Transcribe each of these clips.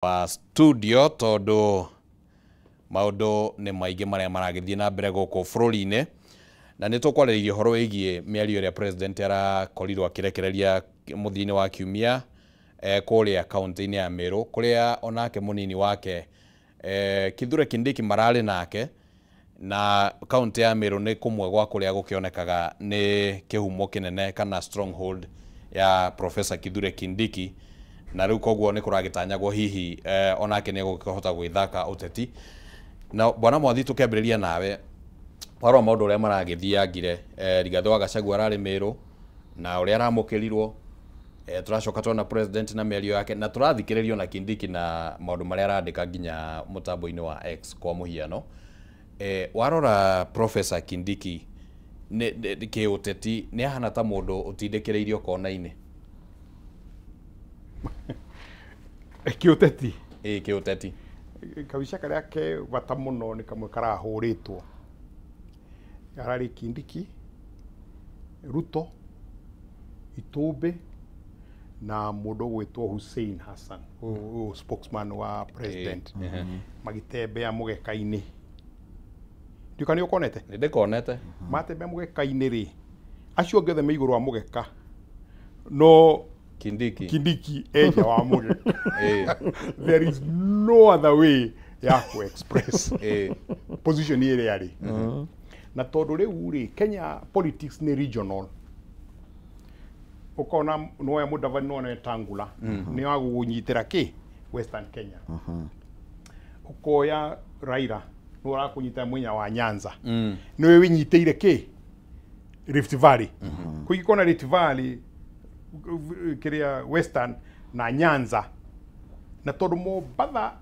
Wa studio tondu maundu ni maingi maria maragithie na mbere guku bururi-ini na nĩ tũkwarĩrĩria ũhoro wĩgiĩ mĩario ĩrĩa president arakorirwo akĩrekereria mũthia-inĩ wa kiumia kũrĩa kaunti-inĩ ya Meru kũrĩa onake mũnini wake Kithure Kindiki mararĩ nake na kaunti ya Meru nĩ kũmwe gwa kũrĩa gũkĩonekaga nĩ kĩhumo kĩnene kana stronghold ya Professor Kithure Kindiki na rĩu koguo nĩ kũragĩtanyagwo hihi onake nĩ egũkĩhota gwĩthaka ũteti. Na bwana Mwathi, tũkĩambĩrĩria nawe warora maũndũ ũrĩa maragĩthiangire, Rigathĩ wa Gachagua ararĩ Meru na ũrĩa aramũkĩrirwo, tũracoka tuona president na mĩario yake na tũrathikĩrĩrio na Kindiki na maũndũ marĩa arandĩka nginya mũtambo-inĩ wa X kwa mũhiano. Warora Professor Kindiki kĩũteti nĩ ahana ta mũndũ ũtindĩkĩrĩirio kona-inĩ. Kĩũteti? Ĩĩ, kĩũteti. Kabica karĩa ke bata mũno nĩ kamwe karahũrĩtwo. Ararĩ Kindiki, Ruto, Itumbĩ na mũndũ ũgwĩtwo Hussein Hassan, ũyũ spokesman wa president, magĩtembea mũgeka-inĩ. Ndiũĩ kana nĩ ũkonete? Nĩ ndĩkonete. Matembea mũgeka-inĩ rĩ, acio angĩ othe me igũrũ wa mũgeka, no Kindiki Kindiki e nja wa mũgeka. There is no other way ya ku express position ĩrĩa arĩ. Na tondũ rĩu rĩ, Kenya politics nĩ regional. Ũkona nĩwoya Mudavadi, nĩwona Wetangula nĩ wa gũgũnyitĩra kĩ Western Kenya. Ũkoya Raila nĩ ũrakũnyita mwena wa Nyanza, nĩwe wĩnyitĩire kĩ Rift Valley. Kũingĩkona Rift Valley kĩrĩa Western na Nyanza, na tondũ Mombatha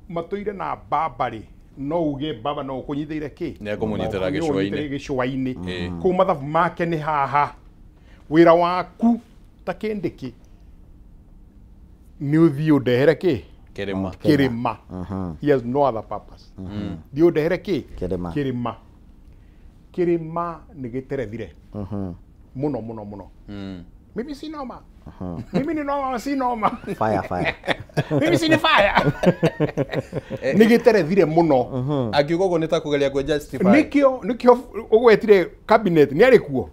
matũire na baba rĩ, no uge baba no ũkũnyitĩire kĩ. Nĩ ekũmũnyitĩra gĩcũa-inĩ. Gĩcũa-inĩ kũu mathabu make nĩ haha. Wĩra waku ta Kindiki nĩ ũthiĩ ũndehere kĩ. Kĩrĩma. Kĩrĩma. He has no other purpose. Thiĩ ũndehere kĩ. Kĩrĩma. Kĩrĩma. Kĩrĩma nĩ gĩterethire mũno mũno mũno. Mimi si noma, mimi ni noma, si noma. Fire, fire. Mimi si ni fire. Nĩ gĩterethire mũno. Akiuga ũguo nĩ ta kũgeria kwĩ justify. Nĩkĩo ũgwetire cabinet nĩ arĩ kuo.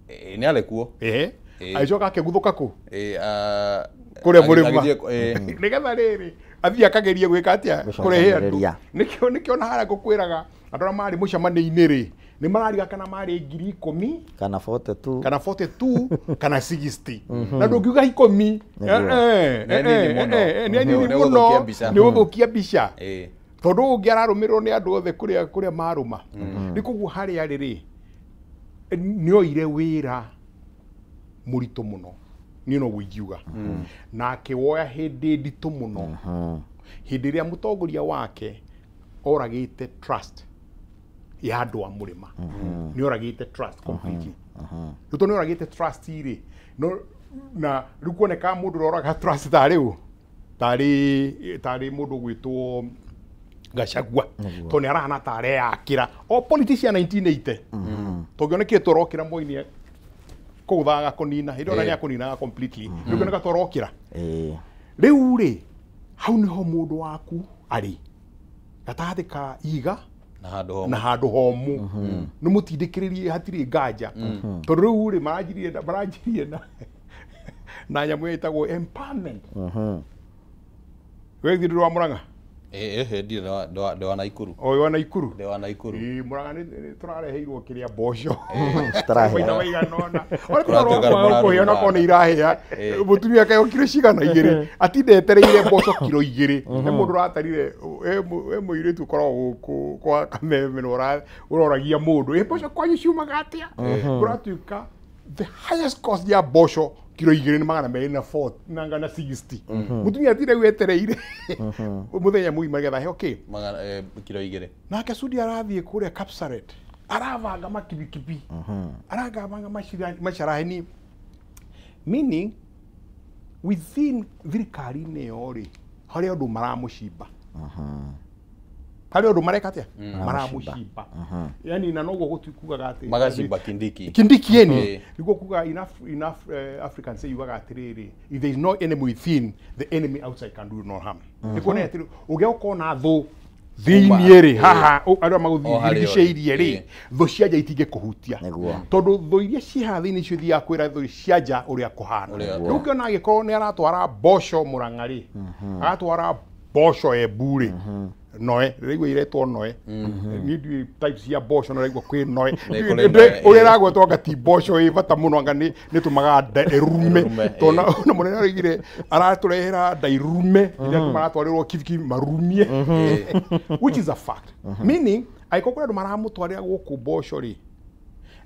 Nĩ arĩ kuo. Ehe. Agĩcoka akĩguthũka kũ. Kũrĩa mũrĩma. Agĩthiĩ. Nĩgetha rĩrĩ athiĩ akagerie gwĩka atĩa, kũrehe andũ. Gũcokanĩrĩria. Nĩkĩo na harĩa ngũkwĩraga andũ arĩa marĩ mũcemanio-inĩ rĩ, nĩ marariga kana marĩ 10,000 kana 42 kana 42 kana 60, na ndũngiuga 10. Nĩguo. Nĩ nini mũno. Nĩ nini Nĩ mũno. gũthũkia mbica. Nĩ gũthũkia mbica, tondũ ũngĩ ararũmĩrĩrwo nĩ andũ othe kũrĩa marũma. Nĩ koguo harĩa arĩ rĩ, nĩ oire wĩra mũritũ mũno, niĩ noguo ingiuga, na akĩwoya hĩndĩ nditũ mũno, hĩndĩ ĩrĩa mũtongoria wake oragĩte trust ya andũ a mũrĩma. Nĩ oragĩte trust completely. Rĩu tondũ nĩ oragĩte trust rĩ, no na rĩu kuoneka mũndũ ũroraga trust tarĩ ũ, tarĩ mũndũ ũgwĩtwo Gachagua, tondũ nĩ arahana ta areyakĩra o politician 1980, tũngĩonekire tũrokĩra Moi kũgũthaga kũnina hĩndĩ ĩyo nĩ akũninaga completely, rĩu kĩoneka tũrokĩra. Rĩu rĩ, hau nĩho mũndũ waku arĩ gatagatĩ ka ihiga na handũ homũ. Na handũ homũ. Nĩ mũtindĩkĩrĩrie, hatirĩ nganja, tondũ rĩu rĩ maranjirie na nyamũ ĩtagwo empowerment. We githĩ ndũrĩ wa Mũrang'a? Ĩĩ, ndirĩ ndĩ wa Naikuru. O wa Naikuru. Ndĩ wa Naikuru. Ĩĩ, Mũrang'a nĩ tũrareheirwo kĩrĩa, mboco Citarahĩa. maita maigana ũna. Ona Kũratuĩka tũrarora kũhĩa mũrarugana. onakorwo nĩ irahĩa. Mũtumia kayo kiro cigana igĩrĩ atinda etereire mboco kiro 2. He mũndũ ũratarire, he mũirĩtu ũkoragwo gũkũ kwa Kameme na ũroragia mũndũ, ĩ mboco kwanyu ciumaga atĩa? Kũratuĩka the highest cost ya mboco kiro 2 nĩ 200 na 40 na ngana 60. Mũtumia atinda rĩu etereire mũthenya mũgima nĩgetha aheo kĩ. Magana kiro 2. Nake Sudi arathiĩ kũrĩa Kapsaret arabanga makibikibi, arabanga macaraheni, meaning within thirikari-inĩ ĩyo rĩ, harĩ andũ maramũcimba. Harĩ ũndũ mareka atĩa? Maramũcimba. Yani na noguo gũtikugaga atĩ Magacimba Kindiki. Kindiki yeni niguo kuga enough Africans say yugaga atĩrĩrĩ, if there is no enemy within, the enemy outside can do no harm. Nĩ kuona atĩrĩ ũngĩa ũkona thũ thĩiniĩ rĩ haha arĩa magũthirigicĩirie rĩ, thũ cia nja itingĩkũhutia tondũ thũ iria ciĩ haha thĩiniĩ icio ithiaga kwĩra thũ cia nja ũrĩa kũhana. Rĩu ũngĩona angĩkorwo nĩ aratwara mboco Mũrang'a rĩ, agatwara mboco Embu rĩ, noe rĩu iretwo noe, niĩ ndiũĩ type cia mboco no raigua kwĩ noe ũrĩa ĩragwetwo anga ti mboco ĩ bata mũno, anga nĩ tũmaga nda ĩrume, tondũ na mũnene araugire aratũrehera nda irume iria andũ maratwarĩrwo kibikibi marumie, which is a fact. Meaning angĩkorwo kwĩ andũ maramũtwarĩra gũkũ mboco rĩ,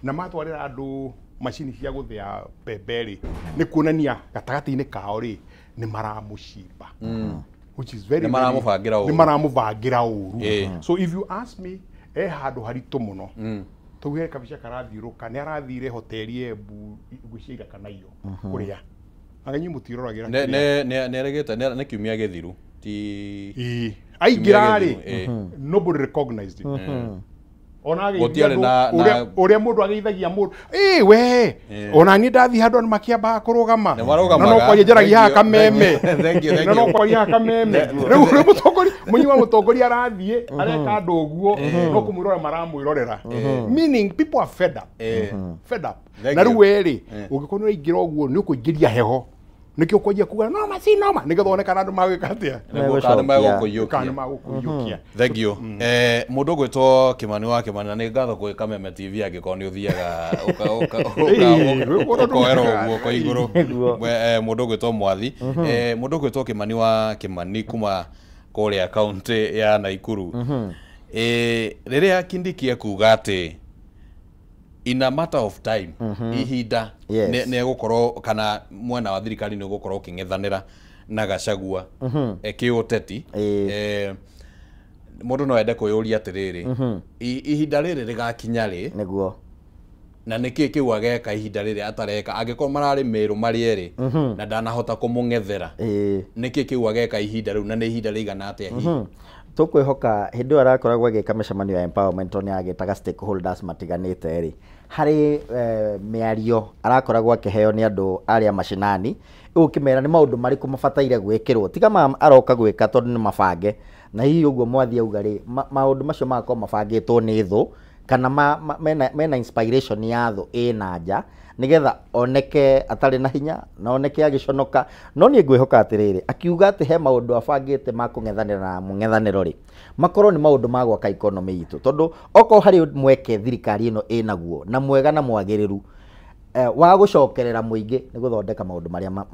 na matwarĩra andũ macini cia gũthĩa mbembe rĩ, nĩ kuonania gatagatĩ-inĩ kao rĩ nĩ maramũcimba. Which is very, nĩ maramũbangĩra ũru. So if you ask me, handũ haritũ mũno. Tauge kabica karathiũrũka, nĩ arathire hoteli Embu ngwĩciria kana iyo kũrĩa. Anga inyuĩ mũtiroragĩra kĩrĩa. Nĩ aregete, nĩ kiumia gĩthiru. Ti aingĩra rĩ, nobody recognized it. Ona ageithia ũrĩa mũndũ ageithagia mũndũ, we ona niĩ ndathiĩ handũ andũ makĩambaga kũrũgama, na no kwaria njaragia haha kameme, na no kwaria haha kameme. Rĩu ũrĩa mũtongoria mũnyi wa mũtongoria arathiĩ areka andũ ũguo, no kũmwĩrora maramwĩrorera, meaning people are fed up, fed up. Na rĩu we rĩ, ũngĩkorwo nĩ ũraingĩra ũguo nĩ ũkũingĩria heho, nĩkĩo ũkwanjia kuga noma si noma, nĩgetha wone kana andũ magwĩka atĩa, kana magũkũiyũkia. Thank you. Mũndũ ũgwĩtwo Kĩmani wa Kĩmani, na nĩ ngatho gwĩ Kameme TV angĩkorwo nĩ ũthiaga ũkoerwo guoko igũrũ. Mũndũ ũgwĩtwo Mwathi, mũndũ ũgwĩtwo Kĩmani wa Kĩmani kuma kũrĩa kaunti ya Naikuru. Rĩrĩa Kindiki ekuga atĩ in a matter of time, ihinda nĩ egũkorwo kana mwena wa thirikari nĩ ũgũkorwo ũkĩng'ethanĩra na Gachagua kĩũteti, mũndũ no ende kwĩyũria atĩrĩrĩ, ihinda rĩrĩ rĩgakinya rĩ, nĩguo, na nĩkĩ kĩu ageka ihinda rĩrĩ atareka, angĩkorwo mararĩ Meru marĩ erĩ na ndanahota kũmũng'ethera, nĩkĩ kĩu ageka ihinda rĩu, na nĩ ihinda rĩigana atĩa hihi? Tũkwĩhoka hĩndĩ ĩyo arakoragwo agĩka mĩcemanio ya empowerment tondũ nĩ agĩtaga stakeholders matiganĩte rĩ, harĩ mĩario arakoragwo akĩheo nĩ andũ arĩa macinani, ũkĩmera nĩ maũndũ marĩkũ mabataire gwĩkĩrwo, tiga ma aroka gwĩka tondũ nĩ mabange, na hihi ũguo Mwathi auga rĩ, maũndũ macio magakorwo mabangĩtwo nĩ thũ kana mena inspiration ya thũ ĩna nja, nĩgetha oneke atarĩ na hinya na oneke agĩconoka. No niĩ ngwĩhoka atĩrĩrĩ, akiuga atĩ he maũndũ abangĩte ma kũng'ethanĩra na mũng'ethanĩro rĩ, makorwo nĩ maũndũ ma gwaka economy itũ, tondũ okorwo harĩ mweke thirikari ĩno ĩnaguo na mwega na mwagĩrĩru wa gũcokerera mũingĩ nĩ gũthondeka maũndũ marĩa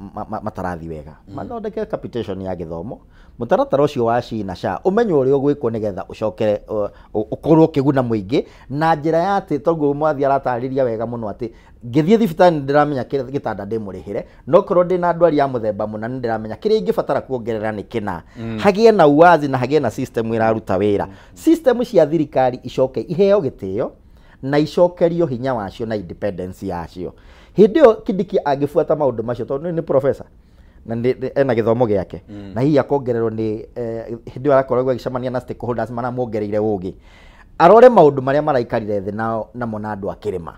matarathi wega, mathondeke capitation ya gĩthomo, mũtaratara ũcio wa SHI na SHA ũmenye ũrĩa ũgwĩkwo nĩgetha ũcokere ũkorwo ũkĩguna mũingĩ na njĩra ya atĩ, tondũ Mwathi aratarĩria wega mũno atĩ ngĩthiĩ thibitarĩ nĩ ndĩramenya gĩtanda ndĩmũrĩhĩre, no korwo ndĩna ndwari ya mũthemba mũna nĩ ndĩramenya kĩrĩa ingĩbatara kuongerera nĩ kĩna. Hagĩe na uwazi na hagĩe na system ĩraruta wĩra. System cia thirikari icoke iheo gĩtĩo na icokerio hinya wacio na independence yacio. Hĩndĩ ĩyo Kindiki angĩbuata maũndũ macio, tondũ nĩ professor na ena gĩthomo gĩake, na hihi akongererwo nĩ hĩndĩ ĩyo arakoragwo agĩcemania na stakeholders maramuongereire ũgĩ, arore maũndũ marĩa maraikarire thĩ nao namo na andũ a kĩrĩma,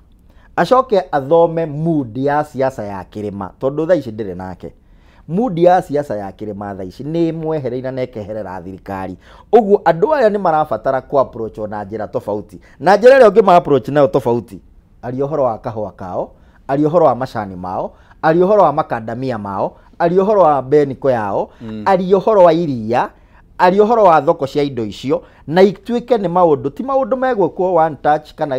acoke athome mood ya siasa ya kĩrĩma, tondũ thaa ici ndĩrĩ nake. Mood ya siasa ya kĩrĩma thaa ici nĩ ĩmwehereire na ĩkeherera thirikari, ũguo andũ aya nĩ marabatara kũ approach na njĩra tofauti, na njĩra ĩrĩa ũngĩma approach nayo tofauti, aria ũhoro wa kahũa kao, aria ũhoro wa macani mao, aria ũhoro wa makandamia mao, aria ũhoro wa beniko yao, aria ũhoro wa iria, aria ũhoro wa thoko cia indo icio, na ituĩke nĩ maũndũ, ti maũndũ megwĩkwo one touch kana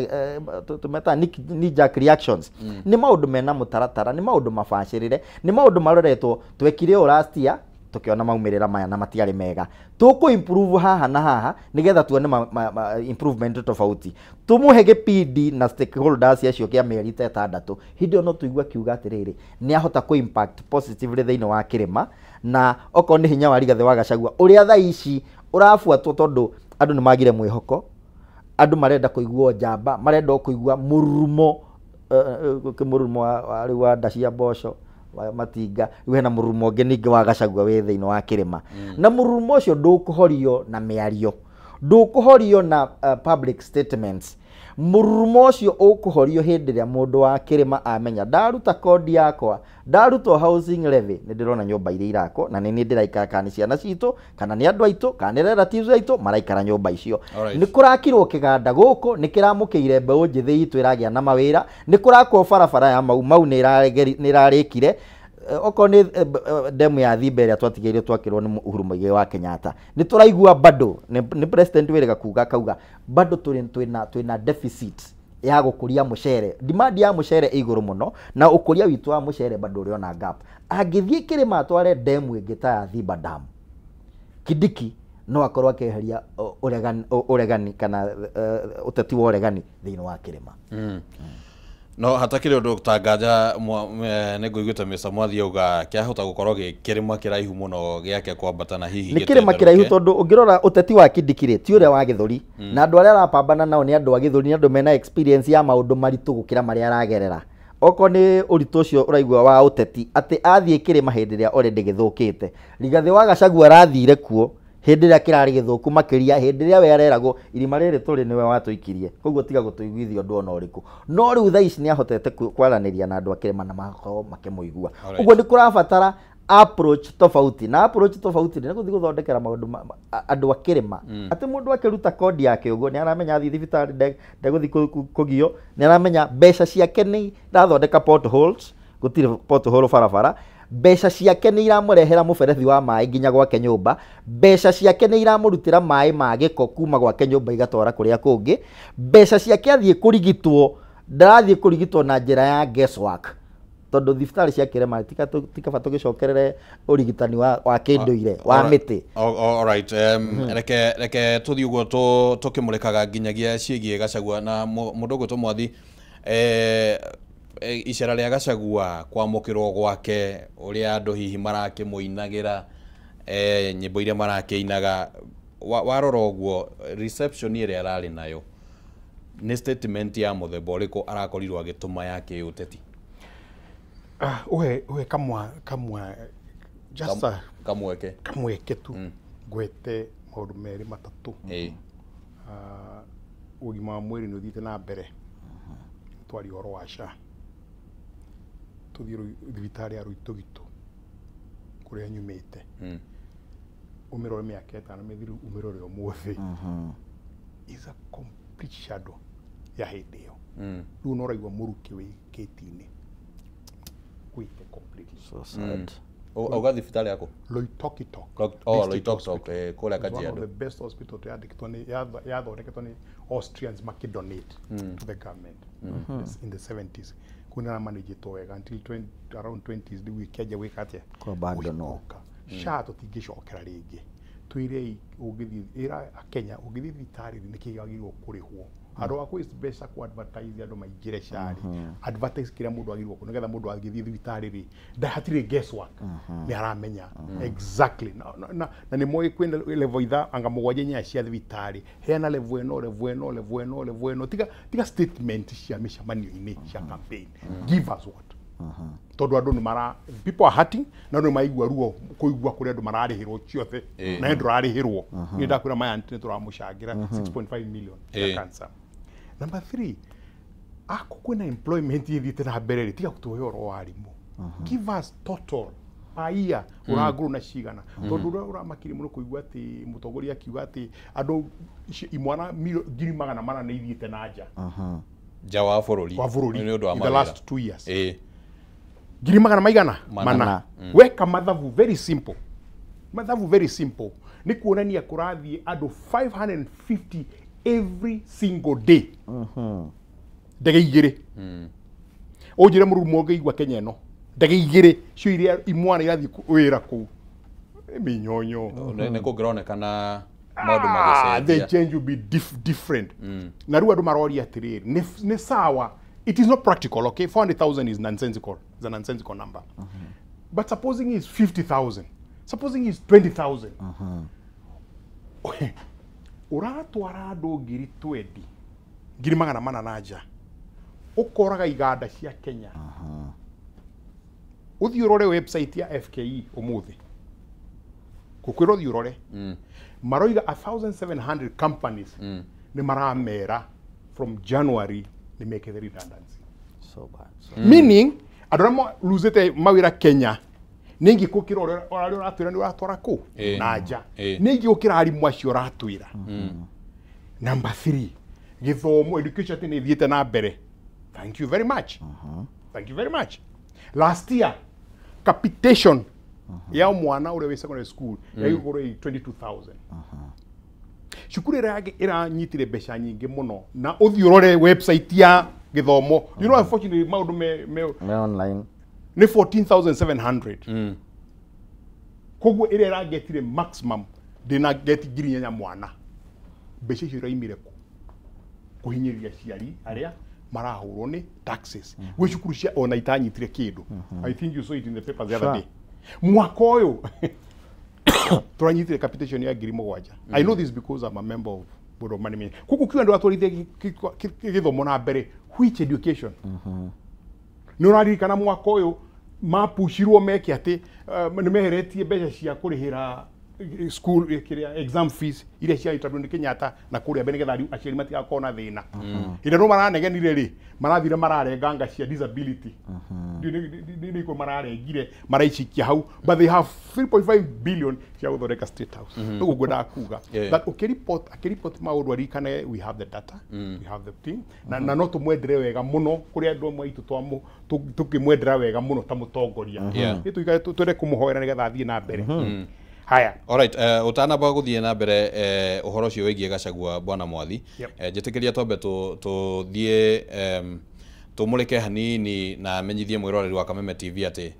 tũmetaga knee jerk reactions, nĩ maũndũ mena mũtaratara, nĩ maũndũ mabacĩrĩre, nĩ maũndũ maroretwo twekire ũũ last year tũkĩona maumĩrĩra maya na matiarĩ mega, tũkũ improve haha na haha nĩgetha tuone improvement tofauti, tũmũhe gĩpindi na stakeholders acio kĩa mĩeri ta ĩtandatũ, hĩndĩ ĩyo no tũigue akiuga atĩrĩrĩ, nĩ ahota kũ impact positively thĩinĩ wa kĩrĩma, na okorwo nĩ hinya wa Rigathĩ wa Gachagua ũrĩa thaa ici ũrabuatwo, tondũ andũ nĩ magire mwĩhoko, andũ marenda kũigua njamba, marenda kũigua mũrurumo, mũrurumo wa rĩu wa nda cia mboco matinga, rĩu hena mũrurumo ũngĩ ningĩ wa Gachagua wĩ thĩinĩ wa kĩrĩma, na mũrurumo ũcio ndũkũhorio na mĩario, Ndũkũhorio na public statements. Mũrurumo ũcio ũkũhorio hĩndĩ ĩrĩa mũndũ wa kĩrĩma amenya ndaruta kodi yakwa, ndarutwo housing levy, nĩ ndĩrona nyũmba iria irakwo na nĩ niĩ ndĩraikara, kana nĩ ciana citũ, kana nĩ andũ aitũ, kana nĩ relatives aitũ maraikara nyũmba icio. Nĩ kũrakirwo kĩganda gũkũ, nĩ kĩramũkĩire mbeũ njĩthĩ itũ ĩragĩa na mawĩra, nĩ kũrakwo barabara ya Mau Mau nĩ ĩrarĩkire. Okorwo nĩ demu ya Thimba ĩrĩa twatigĩirwo twakĩrwo nĩ Uhuru Muigai wa Kenyatta, nĩ tũraigua bado nĩ president wĩrĩga kuga akauga bado twĩna deficit ya gũkũria mũcere, demand ya mũcere ĩ igũrũ mũno na ũkũria witũ wa mũcere bado ũrĩ ona gap. Angĩthiĩ kĩrĩma atware demu ĩngĩ ta ya Thimba Dam, Kindiki no akorwo akĩeheria ũregani kana ũteti wa ũregani thĩinĩ wa kĩrĩma. No hatakĩrĩ ũndũ ta nganja nĩ ngũiguĩte Mr. Mwathi auga kĩahota gũkorwo gĩ kĩrĩma kĩraihu mũno gĩake kwambata na hihi nĩ kĩrĩma kĩraihu tondũ ũngĩrora ũteti wa Kindiki rĩ ti ũrĩa wa Gĩthũri, na andũ arĩa arapambana nao nĩ andũ a Gĩthũri, nĩ andũ mena experience ya maũndũ maritũ gũkĩra marĩa aragerera. Okorwo nĩ ũritũ ũcio ũraigua wa ũteti atĩ athiĩ kĩrĩma hĩndĩ ĩrĩa already gĩthũkĩte. Rigathĩ wa Gachagua arathire kuo hĩndĩ ĩrĩa kĩrarĩ gĩthũku makĩria, hĩndĩ ĩrĩa we areragwo irima rĩrĩ tũrĩ nĩwe watũikirie, koguo tiga gũtũiguithia ũndũ ona ũrĩkũ. No rĩu thaa ici nĩ ahotete kwaranĩria na andũ a kĩrĩma na magakorwo makĩmũigua. Ũguo nĩ kũrabatara approach tofauti, na approach tofauti nĩ gũthiĩ gũthondekera maũndũ andũ a kĩrĩma. Atĩ mũndũ akĩruta kodi yake ũguo nĩ aramenya athiĩ thibitarĩ ndegũthiĩ kũgio, nĩ aramenya mbeca ciake nĩ irathondeka potholes, gũtirĩ pothole barabara, mbeca ciake nĩ iramũrehera mũberethi wa maĩ nginya gwake nyũmba, mbeca ciake nĩ iramũrutĩra maĩ ma gĩko kuma gwake nyũmba igatwara kũrĩa kũngĩ, mbeca ciake athiĩ kũrigitwo ndarathiĩ kũrigitwo na njĩra ya guesswork, tondũ thibitarĩ cia kĩrĩma tikaba tũgĩcokerere ũrigitani wa kĩndũire wa mĩtĩ. Alright, reke tũthiĩ ũguo tũkĩmũrĩkaga nginyagia ciĩgiĩ Gachagua na mũndũ ũgwĩtwo Mwathi. Icera rĩa Gachagua kwamũkĩrwo gwake, ũrĩa andũ hihi marakĩmũinagĩra, nyĩmbo iria marakĩinaga, warora ũguo reception ĩrĩa ararĩ nayo nĩ statement ya mũthemba ũrĩkũ arakorirwo agĩtũma ya kĩũteti? Uhe kamwa just kamweke kamweke tu ngwete maũndũ merĩ matatũ. Ũgima wa mwĩrĩ nĩ ũthiĩte na mbere, twaria ũhoro wa SHA, tũthiĩ thibitarĩ ya Rũitũgitũ kũrĩa nyumĩte, ũmĩrore mĩaka ĩtano mĩthiru, ũmĩrore ũmũthĩ, is a complete shadow ya hĩndĩ ĩyo. Rĩu no ũraigua mũrukĩ wĩ gĩti-inĩ wĩte completely. So sad. Auga thibitarĩ yaku? Loitokitok. Oh, Loitokitok, kũrĩa Kajiado. One of the best hospital yathondeketwo nĩ Austrians makĩdonate to the government in the 70s. Kuna managed wega until around 20s rĩu ĩkĩanjia gwĩka atĩa? Kũabandonwo. SHA tũtingĩcokera rĩngĩ. Twĩrei ũngĩthiĩ ĩra Kenya ũngĩthiĩ thibitarĩ nĩkĩ wagĩrĩirwo kũrĩhwo. Handũ ha kũ mbeca kũ advertise andũ maingĩre SHA rĩ, advertise kĩrĩa mũndũ agĩrĩirwo kũ nĩgetha mũndũ angĩthiĩ thibitarĩ rĩ, hatirĩ guesswork, nĩ aramenya exactly. Na nĩ moĩ kwĩna level itha anga mũgwanja inya cia thibitarĩ, heana level ĩno, level ĩno, level ĩno, level ĩno, tiga statement cia mĩcemanio-inĩ cia campaign. Give us what? Tondũ andũ nĩ mara, people are hurting, na andũ nĩ maigua ruo kũigua kũrĩa andũ mararĩhĩrwo ciothe, na ndũrarĩhĩrwo. Niĩ ndakwĩra maya nĩ tũramũcangĩra 6.5 million ya cancer. Number 3, ako kwĩna employment ĩthiĩte na mbere rĩ, tiga gũtũhe ũhoro wa arimũ. Give us total per year ũrangũrũ na cigana. Tondũ ũrĩa ũramakirie mũno kũigua atĩ mũtongoria akiuga atĩ andũ imwana 400,000 nĩ ithiĩte na nja. Nja wa bũrũri. Wa bũrũri. Nĩ ũndũ wa In the mawĩra. last 2 years. 400,000 maigana? Mana. Weka mathabu very simple. Mathabu very simple. Nĩ kuonania kũrathiĩ andũ 550 every single day. Ndege igĩrĩ. Ũnjĩre mũrurumo ũngĩigua Kenya ĩno. Ndege igĩrĩ cio iria imwana irathiĩ wĩra kũu. Mĩnyonyo. Nĩ kũngĩronekana maũndũ magĩcenjia. The change will be different. Na rĩu andũ maroria atĩrĩrĩ, nĩ sawa. It is not practical, okay? 400,000 is nonsensical. It's a nonsensical number. But supposing it's 50,000. Supposing it's 20,000. Ũratwara andũ 20,000, 400,000 na nja. Ũkoraga iganda cia Kenya. Ũthiĩ ũrore website ya FKE ũmũthĩ. Ngũkwĩra ũthiĩ ũrore. Maroiga 1700 companies nĩ maramera from January nĩ mekĩte redundancy. So bad. So. Meaning andũ arĩa losete mawĩra Kenya nĩ ingĩ gũkĩra ũrĩa ũratwĩra nĩ ũratwara kũ na nja, nĩ ingĩ gũkĩra arimũ acio ũratwĩra. Number 3, gĩthomo, education atĩ nĩ ĩthiĩte na mbere. Thank you very much. Thank you very much. Last year capitation ya mwana ũrĩa wĩ secondary school yagĩkorwo ĩ 22,000. Cukuru ĩrĩa ĩranyitire mbeca nyingĩ mũno, na ũthiĩ ũrore website ya gĩthomo, you know, unfortunately maũndũ me online nĩ 14,700. Koguo ĩrĩa ĩragetire maximum ndĩna geti 4,000 mwana. Mbeca icio iraimire kũ? Kũhinyĩrĩria aciari arĩa marahũrwo nĩ taxes. Gwĩ cukuru cia ona itanyitire kĩndũ. I think you saw it in the paper the other day. Mwaka ũyũ tũranyitire capitation ya 7,000. I know this because I'm a member of board of management. Koguo kiuga ndũratwarithia gĩthomo na mbere, which education? Nĩ ũraririkana mwaka ũyũ mapucirwo meke atĩ nĩ meheretie mbeca cia kũrĩhĩra school kĩrĩa exam fees iria ciarutagwo nĩ Kenyatta na kũrĩa mbere nĩgetha aciari matigakorwo na thĩna. Hĩndĩ ĩrĩa maranegenire rĩ, marathire mararenganga cia disability. Nĩ mararengire maraicikia hau, but they have 3.5 billion cia gũthondeka State House. Ũguo ngwendaga kuga that ũkĩreport akĩreport maũndũ aririkane we have the data, we have the thing, na no tũmwendere wega mũno kũrĩ andũ amwe aitũ tũkĩmwendera wega mũno ta mũtongoria. Nĩ tũikare twende kũmũhoera nĩgetha athiĩ na mbere. Haya. All right, utanamba guthie na mbere uhoro ucio wigie Gachagua bwana Mwathi, njitikiria twambe tuthie tumurike hanini na menyithie mwiroreri wa Kameme TV ati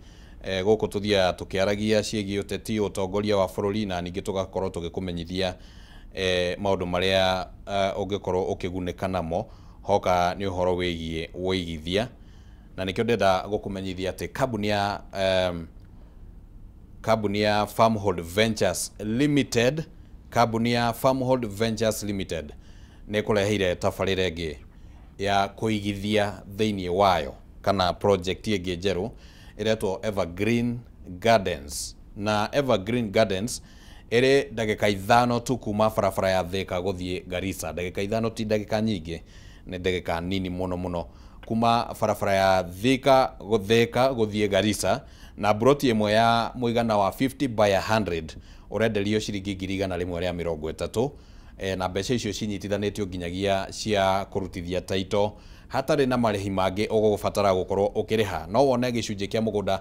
guku tuthiaga tukiaragia ciĩgiĩ ũteti, ũtongoria wa bũrũri, na ningĩ tũgakorwo tũgĩkũmenyithia maũndũ marĩa ũngĩkorwo ũkĩgunĩka namo hoka nĩ ũhoro wĩgiĩ wũigithia. Na nĩkĩo ndĩrenda gũkũmenyithia atĩ kambuni ya Farmhold Ventures Limited, kambuni ya Farmhold Ventures Limited nĩ ĩkũreheire tabarĩra ĩngĩ ya kũigithia thĩinĩ wayo kana project ĩngĩ njerũ ĩretwo Evergreen Gardens. Na Evergreen Gardens ĩrĩ ndagĩka 5 tu kuma barabara ya Thika gũthiĩ Garissa. Ndagĩka 5 ti ndagĩka nyingĩ, nĩ ndagĩka nini mũno mũno kuma barabara ya Thika gũthiĩ Garissa, na broti ĩmwe ya mũigana wa 50 by 100 ũrenderio ciringi 130,000, na mbeca icio cinyitithanĩtio nginyagia cia kũrutithia taito hatarĩ na marĩhi mangĩ ũgũbatara gũkorwo ũkĩrĩha. No wone gĩcunjĩ kĩa mũgũnda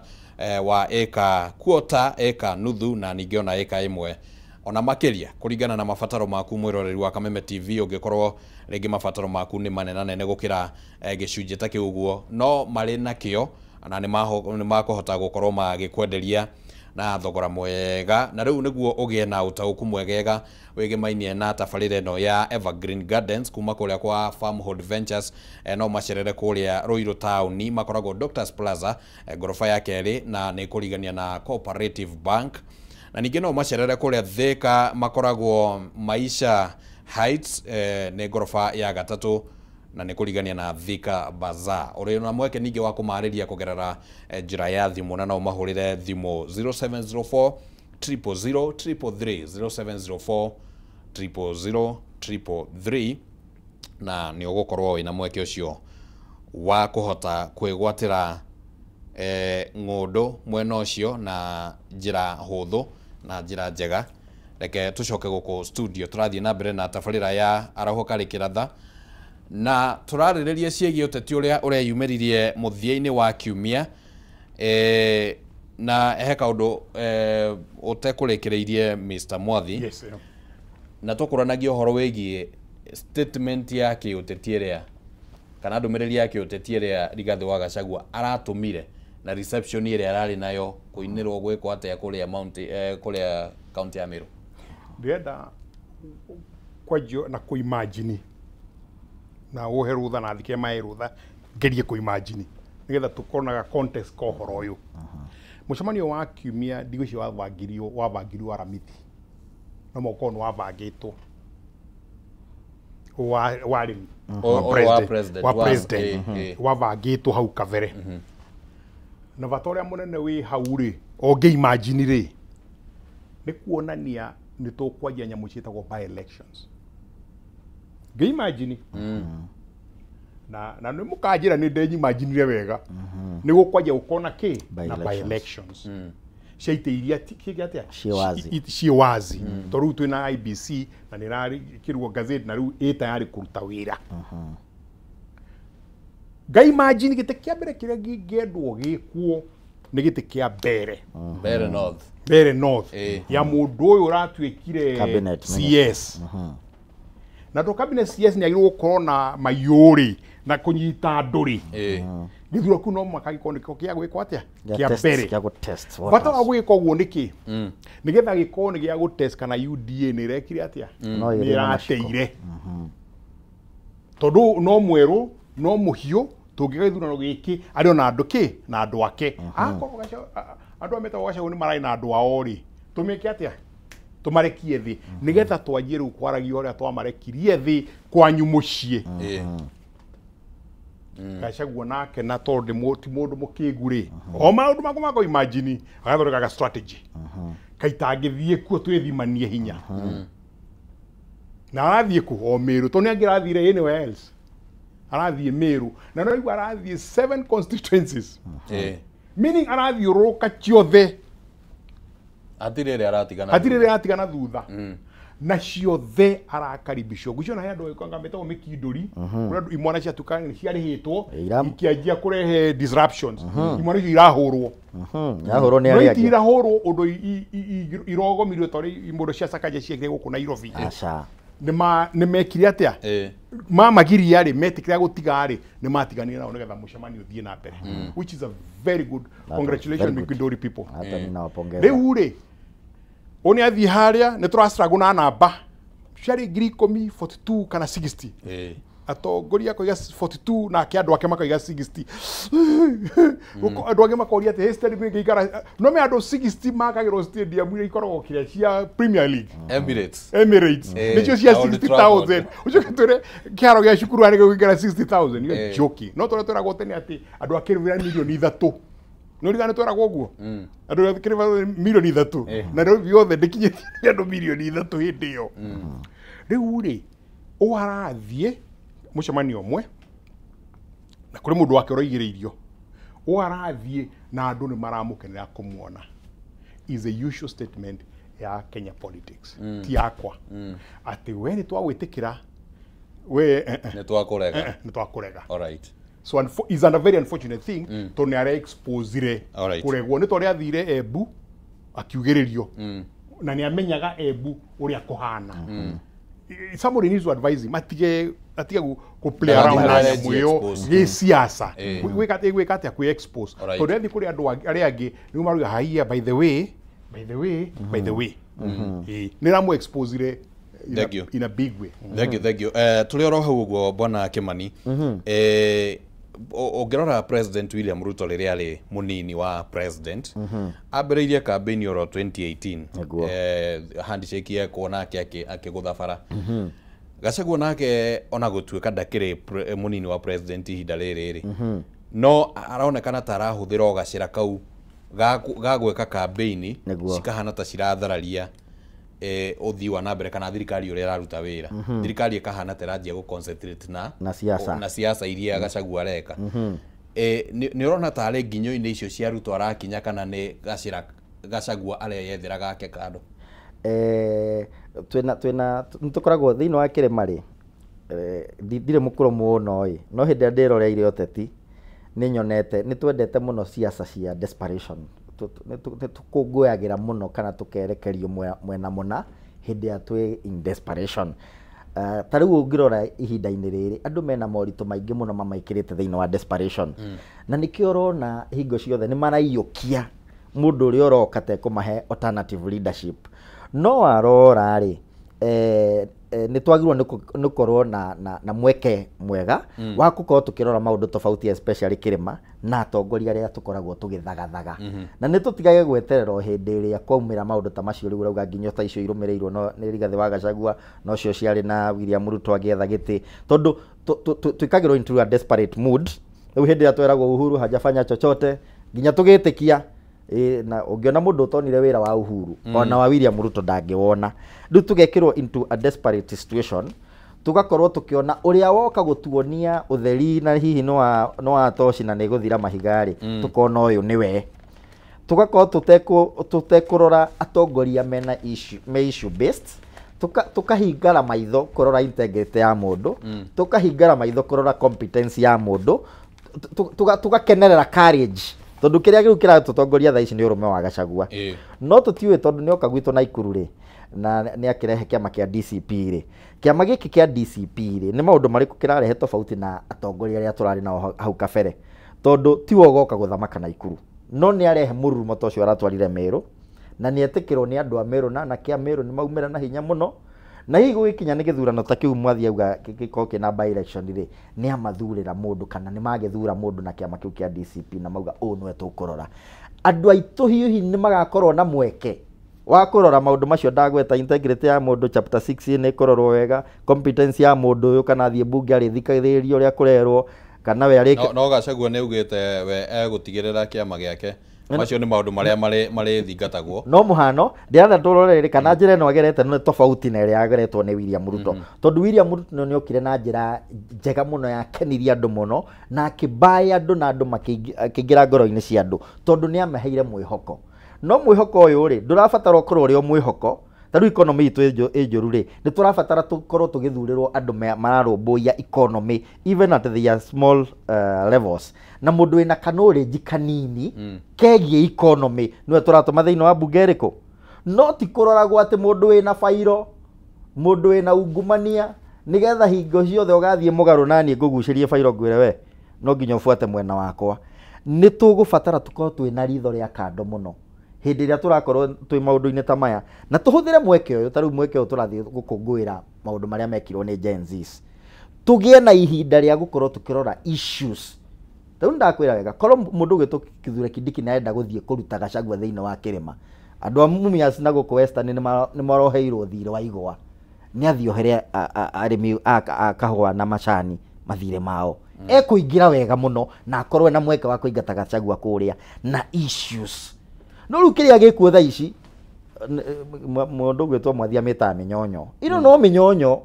wa eka quarter, eka nuthu, na ningĩ ona eka ĩmwe ona makĩria kũringana na mabataro maku mwĩroreri wa Kameme TV. Ũngĩkorwo rĩngĩ mabataro maku nĩ manenanene gũkĩra gĩcunjĩ ta kĩu ũguo, no marĩ nakĩo na nĩ makũhota gũkorwo magĩkwenderia na thogora mwega. Na rĩu nĩguo ũgĩe na ũtaũku mwegega wĩgĩmainie na tabarĩra ĩno ya Evergreen Gardens kuma kũrĩa kwa Farmhold Ventures, no macerere kũrĩa Ruiru taũni, makoragwo Doctors Plaza, ngoroba ya kerĩ, na nĩ kũrigania na Cooperative Bank. Na ningĩ no macerere kũrĩa Thika, makoragwo Maisha Heights, nĩ ngoroba ya gatatũ, na nĩ kũrigania na Thika Bazaar. Ũrĩ na mweke ningĩ wa kũmarĩria kũgerera njĩra ya thimũ, na no mahũrĩre thimũ 0704 000 333, 0704 000 333, na nĩ ũgũkorwo wĩna mweke ũcio wa kũhota kwĩgwatĩra ng'ũndũ mwena ũcio na njĩra hũthũ na njĩra njega. Reke tũcoke gũkũ studio, tũrathiĩ na mbere na tabarĩra ya Arahũka Rĩkĩratha, na tũrarĩrĩria ciĩgiĩ ũteti ũrĩa ũreyumĩririe mũthia-inĩ wa kiumia. Na he kaũndũ ũtekũrĩkĩrĩirie Mr. Mwathi. Yes, yeah. Na tũkũranagia ũhoro wĩgiĩ statement ya kĩũteti ĩrĩa kana ndũmĩrĩri ya kĩũteti ĩrĩa Rigathĩ wa Gachagua aratũmire na reception ĩrĩa ararĩ nayo kũinĩrwo gwĩkwo atĩa kũrĩa Mount kũrĩa kaunti ya Meru. Ndĩrenda kwanjio na kũimagine na uhe rutha na thike mae rutha ngerie kũimagine nĩgetha tũkonaga context ka ũhoro ũyũ. Mũcemanio wa kiumia ndigwĩciria wabangĩrio Aramithi, no mũkorwo nĩ wabangĩtwo wa arĩmi wa president wabangĩtwo hau kabere. Na bata ũrĩa mũnene wĩ hau rĩ, ũngĩimagine rĩ, Nĩ kuonania nĩ tũkwanjia nyamũ ciĩtagwo by elections. Ngĩimagine na nĩ mũkanjĩra nĩ ndenyimaginire wega. Nĩ gũkwanjia gũkorwo na kĩ? Na by elections. Cia itĩ iria kĩngĩ atĩa? Ciĩ wazi. Ciĩ wazi. Tondũ rĩu twĩna IBC na nĩ ĩrakĩrwo gazette na rĩu ĩ tayari kũruta wĩra. Ngaimagine gĩtĩ kĩa mbere kĩrĩa kĩngĩendwo gĩkwo nĩ gĩtĩ kĩa Mbere. Mbere North. Mbere North. Ya mũndũ ũyũ ũratuĩkire Cabinet CS. Na to cabinet CS nĩ agĩrĩirwo gũkorwo na mayũrĩ na kũnyita andũ rĩ. Gĩthurano kĩu no mũhaka gĩkorwo nĩkĩo kĩa gwĩkwo atĩa? Kĩa mbere. Kĩa gũ-test Bata wa gwĩka ũguo nĩkĩ? Nĩgetha gĩkorwo nĩ gĩa gũ-test kana UDA nĩ ĩrekire atĩa? No Nĩ ĩrĩ na maciko. ĩrateire. Tondũ no mwerũ, no mũhiũ, tũngĩka gĩthurano gĩkĩ arĩ ona andũ kĩ? Na andũ ake. Akorwo andũ aya metagwo Gachagua nĩ mararĩ na andũ ao rĩ, tũmeke atĩa? Tũmarekie thĩ. Nĩgetha twanjie rĩu kwaragia ũrĩa twamarekirie thĩ kwanyu mũciĩ. Gachagua nake na tondũ ti mũndũ mũkĩgu rĩ, o maũndũ makwa makwa imagine agathondeka strategy. Kaitangĩthiĩ kuo twĩthimanie hinya. Na arathiĩ kũ? O Meru. Tondũ nĩ angĩrathire anywhere else. Arathiĩ Meru. Na no igua arathiĩ 7 constituencies. Meaning arathiũrũrũka ciothe. Hatirĩ ĩrĩa aratigana. Hatirĩ ĩrĩa aratigana thutha. Na ciothe arakaribishwo. Ngwĩciria ona he andũ anga metagwo mĩkindũri, kũrĩa andũ imwana ciatuĩkaga nĩ ciarĩhĩtwo, ikĩanjia kũrehe disruptions. Imwana icio irahũrwo. Irahũrwo nĩ No arĩa angĩ. itirahũrwo ũndũ irogomirio ta ũrĩa imũndũ cia Sakaja ciekire gũkũ Nairobi. Aca. Nĩ mekire atĩa? Mamagiria rĩ, metĩkĩra gũtiga rĩ, nĩ matiganire nao nĩgetha mũcemanio ũthiĩ na mbere. Which is a very good congratulations Mikinduri people. Hata ninawapongeza. Rĩu rĩ, ũyũ nĩ athiĩ harĩa, nĩ tũrastruggle na namba. Ciarĩ 10,000, 42 kana 60. Atongoria akoiga 42 nake andũ ake makoiga 60. Andũ angĩ makoria atĩ, hey, stadium ĩngĩikara, no me andũ 60 makagĩrwo stadium iria ikoragwo kĩrĩa cia Premier League. Emirates. Emirates. Nĩcio cia Old 60,000. Trafford. Ũcoke twĩre kĩharo gĩa cukuru harĩa gĩgũikara 60,000. You're joking. No tũrĩa twĩragwo tene atĩ andũ a kĩrĩbĩra milioni 3. Nĩ ũririkana twĩragwo ũguo? Andũ a kĩrĩbĩra milioni 3. Na rĩu yothe ndĩkinyĩtie andũ milioni 3 hĩndĩ ĩyo. Rĩu rĩ, ũũ arathiĩ mũcemanio ũmwe na kũrĩ mũndũ wake ũraigĩrĩirio. Ũũ arathiĩ na andũ nĩ maramũkenera kũmuona. Is a usual statement ya Kenya politics. Ti yakwa. Atĩ we nĩ twagwĩtĩkĩra, we Nĩ twakũrega. Nĩ twakũrega. All right. So is a very unfortunate thing tondũ nĩ ara-exposire kũregwo. Nĩ tondũ athire Embu akiugĩrĩrio. Na nĩ amenyaga Embu ũrĩa kũhana. Somebody needs to advise him atige ku play around na nyamũ ĩyo gĩsiasa. Gwĩka atĩa kwĩ expose. Tondũ athiĩ kũrĩ andũ arĩa angĩ nĩguo maruga haiya, by the way, by the way, by the way. Nĩ ramu exposire in a big way. Thank you, thank you. Tũrĩ oro hau ũguo Bwana Kimani. Ũngĩrora President William Ruto rĩrĩa arĩ mũnini wa president, ambĩrĩirie campaign oro 2018. Handshake yekwo nake akĩgũtha bara. Gachagua nake ona gũtuĩka ndakĩrĩ mũnini wa president ihinda rĩrĩ rĩ, no aronekana ta arahũthĩra o gacĩra kau ga gwĩka campaign cikahana ta cirathararia ũthii wa na mbere kana thirikari ũrĩa ĩraruta wĩra. Thirikari ĩkahana ta ĩranjia gũ-concentrate na siasa. Na siasa iria Gachagua areka. Nĩ ũrona tarĩ nginyo-inĩ icio cia Ruto arakinya kana nĩ gacĩra Gachagua areyethera gake kando? Twĩna nĩtũkoragwo thĩinĩ wa kĩrĩma rĩ, ndirĩ mũkũrũ mũno ĩ, no hĩndĩ ĩrĩa ndĩroreire ũteti nĩ nyonete nĩ twendete mũno siasa cia desperation. Nĩ tũkũngũyagĩra mũno kana tũkerekerio mwena mũna hĩndĩ ĩrĩa twĩ in desperation. Ta rĩu ũngĩrora ihinda-inĩ rĩrĩ andũ mena moritũ maingĩ mũno mamaikĩrĩte thĩinĩ wa desperation. Na nĩkĩo ũrona hingo ciothe nĩ maraiyũkia mũndũ ũrĩa ũroka tekũmahe alternative leadership. No warora rĩ, nĩ twagĩrĩirwo nĩ gũkorwo na mweke mwega wa gũkorwo tũkĩrora maũndũ tofauti especially kĩrĩma na atongoria arĩa tũkoragwo tũgĩthagathaga. Na nĩ tũtigage gweterera o hĩndĩ ĩrĩa kwaumĩra maũndũ ta macio rĩu ũrauga nginya ta icio irũmĩrĩirwo no nĩ Rigathĩ wa Gachagua no cio ciarĩ na William Ruto agĩetha gĩtĩ, tondũ twĩkagĩrwo into a desperate mood. Rĩu hĩndĩ ĩrĩa tweragwo Uhuru hajafanya chochote nginya tũgĩtĩkia Na ũngĩona mũndũ ũtonire wĩra wa Uhuru ona wa William Ruto ndangĩwona. Rĩu tũgekĩrwo into a desperate situation, tugakorwo tukiona ũrĩa woka gũtuonia ũtheri na hihi no wa toci na nĩ gũthira mahiga rĩ, tukona ũyũ nĩwe. Tugakorwo tũtekũrora atongoria mena issue, me issue based, tukahingara maitho kũrora integrity ya mũndũ, tukahingara maitho kũrora competence ya mũndũ, tugakenerera courage, tondũ kĩrĩa rĩu kĩratũtongoria thaa ici nĩ ũrũme wa Gachagua. No tũtiũĩ tondũ nĩoka gwitũ Naikuru rĩ, na nĩ akĩrehe kĩama kĩa DCP rĩ. Kĩama gĩkĩ kĩa DCP rĩ, nĩ maũndũ marĩkũ kĩrarehe tofauti na atongoria arĩa tũrarĩ nao hau kabere? Tondũ tiwe ũgoka gũthamaka Naikuru, no nĩ arehe mũrurumo ta ũcio aratwarire Meru, na nĩ etĩkĩrwo nĩ andũ a Meru, na anake a Meru nĩ maumĩra na hinya mũno. Na hihi gũgĩkinya nĩ gĩthurano ta kĩu Mwathi auga gĩkorwo kĩna by election rĩ, nĩ amathurĩra mũndũ kana nĩ magĩthura mũndũ na kĩama kĩu kĩa DCP na mauga ũũ nĩwe tũkũrora. Andũ aitũ hihi nĩ magakorwo na mweke wa kũrora maũndũ macio ndagweta, integrity ya mũndũ chapter 6 nĩ ĩkũrorwo wega, competence ya mũndũ ũyũ kana athiĩ mbunge arĩthikĩrĩrio ũrĩa kũrerwo, kana we arĩke. No Gachagua nĩ augĩte we egũtigĩrĩra kĩama gĩake. Macio nĩ maũndũ marĩa marĩthingatagwo. No mũhano ndĩrenda tũrore rĩ kana njĩra ĩno agerete nĩ tofauti na ĩrĩa ageretwo nĩ William Ruto. Tondũ William Ruto nĩ okire na njĩra njega mũno yakenirie andũ mũno na akĩmbaĩ andũ na andũ makĩingĩra ngoro-inĩ cia andũ tondũ nĩ amaheire mwĩhoko. No mwĩhoko ũyũ rĩ ndũrabatara ũkorwo ũrĩ o mwĩhoko. Ta rĩu economy itũ ĩ njũru rĩ, nĩ tũrabatara tũkorwo tũgĩthurĩrwo andũ mararũmbũiya economy even at their small levels. Na mũndũ wĩna knowledge kanini kegiĩ economy nĩwe tũratũma thĩinĩ wa mbunge ĩrĩkũ. No ti kũroragwo atĩ mũndũ wĩna bairo, mũndũ wĩna ungumania, nĩgetha hingo ciothe ũgathiĩ mũgarũ naniĩ ngũgucĩrie bairo ngwĩre we no nginya ũbuate mwena wakwa. Nĩ tũgũbatara tũkorwo twĩna ritho rĩa kando mũno hĩndĩ ĩrĩa tũrakorwo twĩ maũndũ-inĩ ta maya, na tũhũthĩre mweke ũyũ. Ta rĩu mweke ũyũ tũrathiĩ gũkũngũĩra maũndũ marĩa mekirwo nĩ Gen Zs, tũgĩe na ihinda rĩa gũkorwo tũkĩrora issues. Ta rĩu ndakwĩra wega, korwo mũndũ ũgwĩtwo Kithure Kindiki nĩ arenda gũthiĩ kũruta Gachagua thĩinĩ wa kĩrĩma, andũ a Mumias na gũkũ Western nĩ maroheirwo thirĩ wa igwa, nĩ athiĩ ohere arĩmi a kahũa na macani mathirĩ mao. Ekũingĩra wega mũno na akorwo na mweke wa kũingata Gachagua kũrĩa na issues. No rĩu kĩrĩa gĩkuo thaa ici, mũndũ ũgwĩtwo Mwathi amĩtaga mĩnyonyo. Ĩno no mĩnyonyo.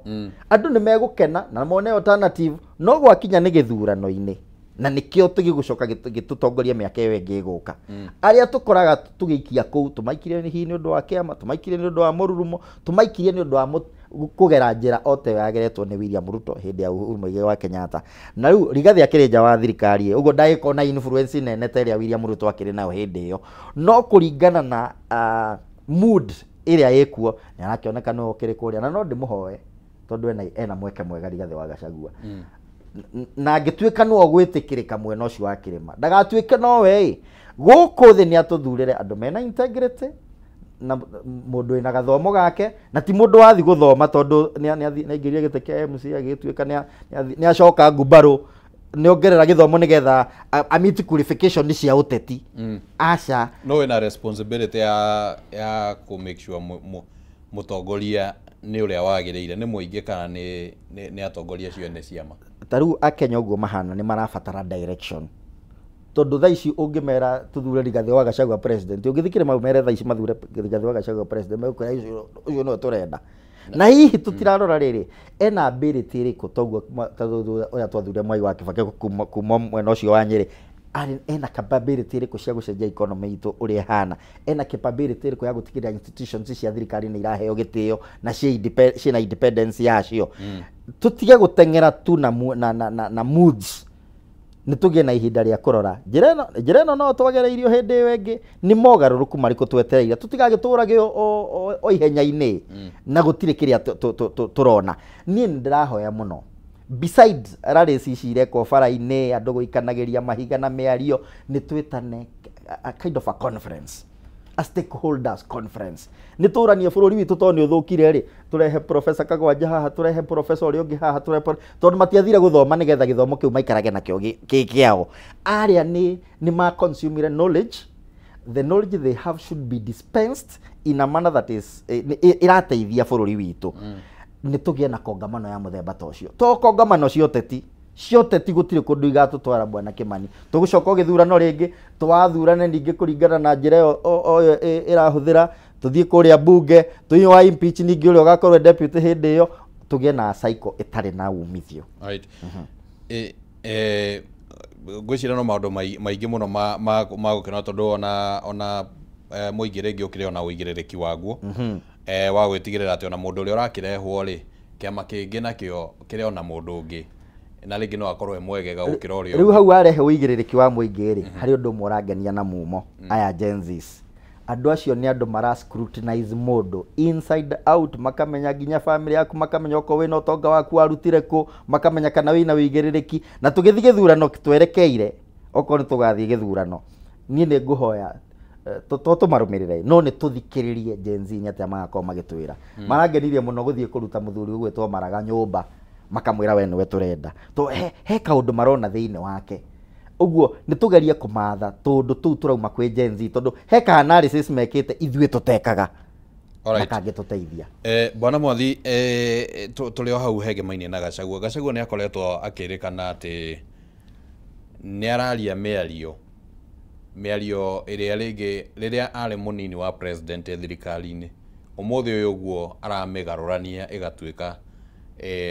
Andũ nĩ megũkena na mone alternative, no gwakinya nĩ gĩthurano-inĩ, na nĩkĩo tũgĩgũcoka gĩtũtongoria mĩaka ĩyo ĩngĩ ĩgũka. Arĩa tũkoraga tũgĩikia kũu, tũmaikirie hihi nĩ ũndũ wa kĩama, tũmaikirie nĩ ũndũ wa mũrurumo, tũmaikirie nĩ ũndũ wa kũgera njĩra o ta ĩyo yageretwo nĩ William Ruto hĩndĩ ya Uhuru Muigai wa Kenyatta. Na rĩu Rigathi akĩrĩ nja wa thirikari, ũguo ndagĩkorwo na influence nene ta ĩrĩa William Ruto akĩrĩ nayo hĩndĩ ĩyo. No kũringana na mood ĩrĩa ĩkuo, nĩ arakĩoneka nĩwe ũkĩrĩ kũrĩa, na no ndĩmũhoe tondũ ena mweke mwega Rigathi wa Gachagua. Na angĩtuĩka nĩwe ũgwĩtĩkĩrĩka mwena ũcio wa kĩrĩma, ndagatuĩke nowe ĩ, gũkũ thĩ nĩ atũthurĩre andũ mena integrity na mũndũ wĩna gathomo gake, na ti mũndũ wathiĩ gũthoma tondũ nĩ aingĩrire gĩtĩ kĩa MC agĩtuĩka nĩ acoka ngumbarũ, nĩ ongerera gĩthomo nĩgetha a meet qualification cia ũteti. Aca. No wĩna responsibility ya kũ make sure mũtongoria nĩ ũrĩa wagĩrĩire, nĩ mũingĩ kana nĩ atongoria acio ene ciama. Ta rĩu Akenya ũguo mahana nĩ marabatara direction. Tondũ thaa ici ũngĩmera tũthure Rigathi wa Gachagua president, ũngĩthiĩ kĩrĩma ũmere thaa ici mathure Rigathi wa Gachagua president, megũkwĩra ũcio nĩwe tũrenda. Na hihi tũtirarora rĩrĩ, ena ability ĩrĩkũ toguo ũrĩa twathurire Mwai wa Kibaki kuma mwena ũcio wa Nyĩrĩ, ena capability ĩrĩkũ cia gũcenjia economy itũ ũrĩa ĩhana, ena capability ĩrĩkũ ya gũtigĩrĩra institutions cia thirikari nĩ iraheo gĩtĩo na ciĩna independence yacio. Tũtige gũteng'era tu na moods. Nĩ tũgĩe na ihinda rĩa kũrora njĩra ĩno no twagereirio hĩndĩ ĩyo ĩngĩ, nĩ mogarũrũku marĩkũ twetereire, tũtigagĩtũrage o ihenya-inĩ na gũtirĩ kĩrĩa tũrona. Niĩ nĩ ndĩrahoya mũno, besides rallies ici irekwo bara-inĩ, andũ gũikanagĩria mahiga na mĩario, nĩ twĩtane a kind of a conference, a stakeholders conference. Nĩ tũranie bũrũri witũ tondũ nĩ ũthũkire rĩ, tũrehe Professor Kagwanja haha, tũrehe Professor ũrĩa ũngĩ haha, tũrehe tondũ matiathire gũthoma nĩgetha gĩthomo kĩu maikarage nakĩo kĩ kĩao. Arĩa nĩ ma consumire knowledge, the knowledge they have should be dispensed in a manner that is ĩrateithia bũrũri witũ. Nĩ tũgĩe na kongamano ya mũthemba ta ũcio, to kongamano cia ũteti Ciothe ti gũtirĩ kũndũ igatũtwara bwana Kimani. Tũgũcoka gĩthurano rĩngĩ, twathurane ningĩ kũringana na njĩra ĩyo ĩrahũthĩra, tũthiĩ kũrĩa bunge, tũthiĩ wa impeach ningĩ ũrĩa ũgakorwo deputy hĩndĩ ĩyo, tũgĩe na cycle ĩtarĩ na umithio. Right. Ngwĩciria no maũndũ maingĩ mũno ma gũkena tondũ ona mũingĩ rĩngĩ ũkĩrĩ ona ũigĩrĩrĩki waguo wa gwĩtigĩrĩra atĩ ona mũndũ ũrĩa ũrakĩrehwo rĩ, kĩama kĩngĩ nakĩo kĩrĩ ona mũndũ ũngĩ na rĩngĩ no akorwo e mwegega gũkĩra ũrĩa rĩu hau warehe ũigĩrĩrĩki wa mũingĩ rĩ, harĩ ũndũ ũmwe ũrangenia na mumo aya Gen Zs. Andũ acio nĩ andũ mara scrutinize mũndũ inside out, makamenya nginya family yaku, makamenya okorwo wĩna ũtonga waku warutire kũ, makamenya kana wĩna ũigĩrĩrĩki. Na tũgĩthiĩ gĩthurano twerekeire, okorwo nĩ tũgathiĩ gĩthurano, niĩ nĩ ngũhoya to tũmarũmĩrĩre, no nĩ tũthikĩrĩrie Gen Z nĩ atĩa magakorwo magĩtwĩra. Marangenirie mũno gũthiĩ kũruta mũthuri ũgwĩtwo Maraga nyũmba, makamwĩra we nĩwe tũrenda. To he kaũndũ marona thĩinĩ wake. Ũguo nĩ tũgerie kũmatha tũndũ tũu tũrauma kwĩ Gen Z, tondũ he ka analysis mekĩte ithuĩ tũtekaga na kangĩtũteithia. Bwana Mwathi, tũrĩ o hau hegemainĩ na Gachagua. Gachagua nĩ akoretwo akĩrĩkana atĩ nĩ araria mĩario ĩrĩa rĩngĩ rĩrĩa arĩ mũnini wa president thirikari-inĩ, ũmũthĩ ũyũ ũguo aramĩgarũrania ĩgatuĩka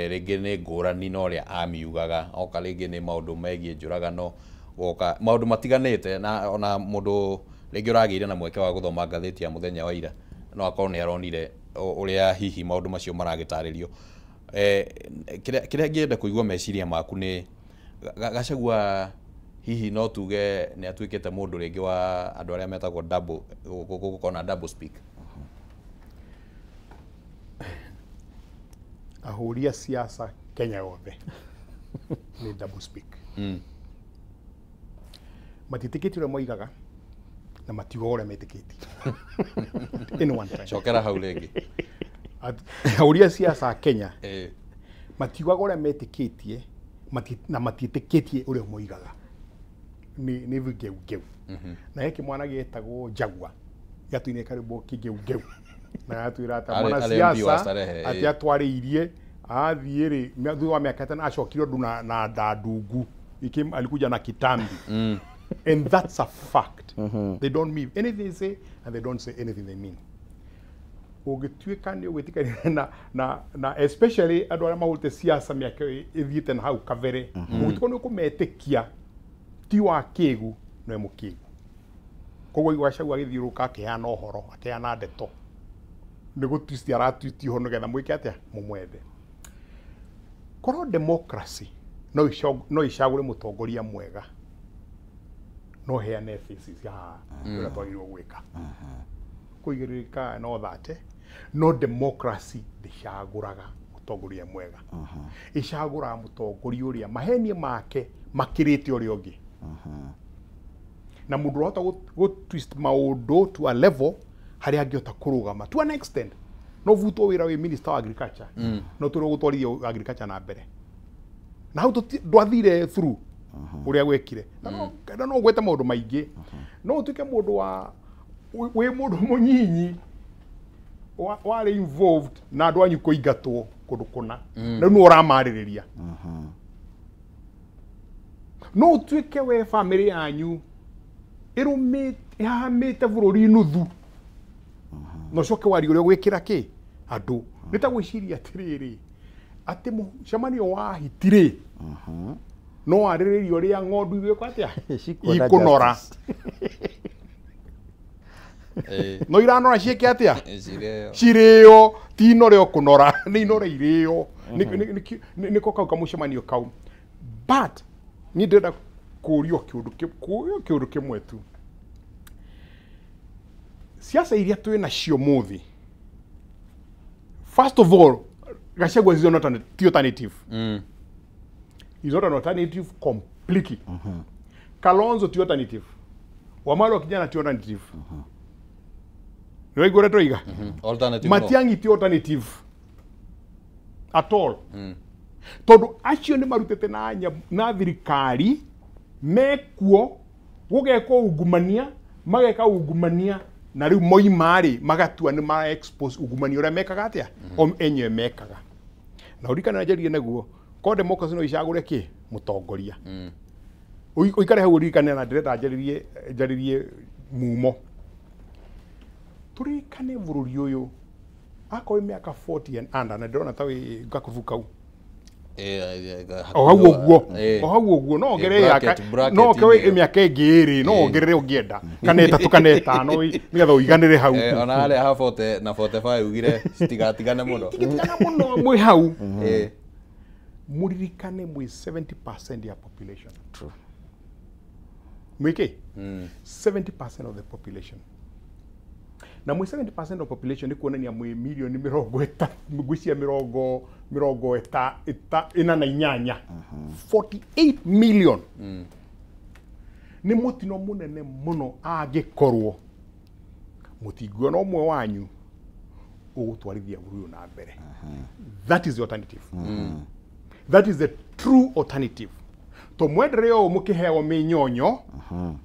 rĩngĩ nĩ ngũrani na ũrĩa amiugaga, oka rĩngĩ nĩ maũndũ megiĩ njũragano, goka maũndũ matiganĩte, na ona mũndũ rĩngĩ ũragĩire na mweke wa gũthoma ngathĩti ya mũthenya wa ira no akorwo nĩ aronire ũrĩa hihi maũndũ macio maragĩtarĩrio. Kĩrĩa ngĩenda kũigua meciria maku nĩ Gachagua hihi no tuge nĩ atuĩkĩte mũndũ rĩngĩ wa andũ arĩa metagwo double, gũkorwo na double speak. Ahũri a siasa Kenya yothe nĩ double speak. Matiĩtĩkĩtie ũrĩa moigaga na matiugaga ũrĩa metĩkĩtie. In one time. Cokera hau rĩngĩ. Ahũri a siasa Kenya matiugaga ũrĩa metĩkĩtie na matiĩtĩkĩtie ũrĩa moigaga. Nĩ vigeugeu. Na he kĩmwana gĩetagwo Jaguar gĩatũinire karwĩmbo kĩgeugeu na gatwĩra atĩ mwana siasa atĩ atwarĩirie athiĩ rĩ, thutha wa mĩaka ĩtano acokire ũndũ na ndandungu, alikuja na kitambi. And that's a fact. They don't mean anything they say and they don't say anything they mean. Ũngĩtuĩka nĩ ũgwĩtĩkania na especially andũ arĩa mahũrĩte siasa mĩaka ĩthiĩte na hau kabere, ũngĩtuĩka nĩ ũkũmetĩkia ti wa kĩgu no mũkĩgu. Koguo Gachagua agĩthiũrũrũka akĩheana ũhoro, akĩheana ndeto, nĩ gũtwist aratwist ũhoro nĩgetha mwĩke atĩa, mũmwende. Korwo democracy no icagũre mũtongoria mwega, no heane thesis ya ũrĩa twagĩrĩirwo gwĩka, kũigĩrĩrĩka no thate, no democracy ndĩcagũraga mũtongoria mwega, ĩcagũraga mũtongoria ũrĩa mahenia make makĩrĩte ũrĩa ũngĩ. Na mũndũ ũrahota gũ twist maũndũ to a level harĩa angĩhota kũrũgama to an extent. No butwo wĩra wĩ minister wa agriculture, no tũrĩ gũtwarithia agriculture na mbere, na hau ndwathire through ũrĩa gwekire. Na no ũgwete maũndũ maingĩ, no ũtuĩke mũndũ wa wĩ mũndũ mũnyinyi warĩ involved na andũ anyu kũingatwo kũndũ kũna, na rĩu nĩwe ũramarĩrĩria. No ũtuĩke we family yanyu ĩhahamĩte bũrũri nuthu, na ũcoke warie ũrĩa ũgwĩkĩra kĩ andũ. Nĩ ta gwĩciria atĩrĩrĩ, atĩ mũcemanio wa hiti rĩ, no warĩrĩrie ũrĩa ng'ondu igwĩkwo atĩa, ikũnora. No iranora ciĩke atĩa, cirĩo, ti inore o kũnora, nĩ inore irĩo. Nĩko kau kamũcemanio kau. But niĩ ndĩrenda kũũrio kĩũndũ kĩmwe tu. Siasa iria twĩ nacio mũthĩ, first of all, Gachagua is not an alternative. Is not an alternative completely. Kalonzo ti alternative. Wamalwa kijana ti alternative. Nĩ waigua ũrĩa tũroiga? Matiang'i ti alternative at all. Tondũ acio nĩ marutĩte na thirikari mekuo gũgekwo ungumania, mageka ungumania, na rĩu moima rĩ magatua nĩ mara expose ungumania ũrĩa mekaga atĩa, o enyewe mekaga. Na ũririkane na njaririe naguo Ko democracy no icagũre kĩ mũtongoria. Ũikare hau ũririkane na ndĩrenda njarĩrie mumo. Tũririkane bũrũri ũyũ akorwo mĩaka 40 and under na ndĩrona ta wĩ gakubu kau. O hau ũguo. O hau ũguo no ongerere no ongerere mĩaka ĩngĩ ĩrĩ no ongerere ũngĩenda kana ĩtatũ kana ĩtano nĩgetha ũiganĩre hau. Ona harĩa ha 40 na 45 ugire citigatigane mũno. Citigatigane mũno mwĩ hau. Mũririkane mwĩ 70% ya population. True. Mwĩkĩ? 70% of the population. Na mwĩ 70% of population nĩ kuonania mwĩ milioni ngwĩciria mĩrongo ĩna na inyanya. 48 million. Nĩ mũtino mũnene mũno angĩkorwo mũtinguona ũmwe wanyu ũgũtwarithia bũrũri ũyũ na mbere. That is the alternative. That is the true alternative. To mwendere ũũ mũkĩheo mĩnyonyo,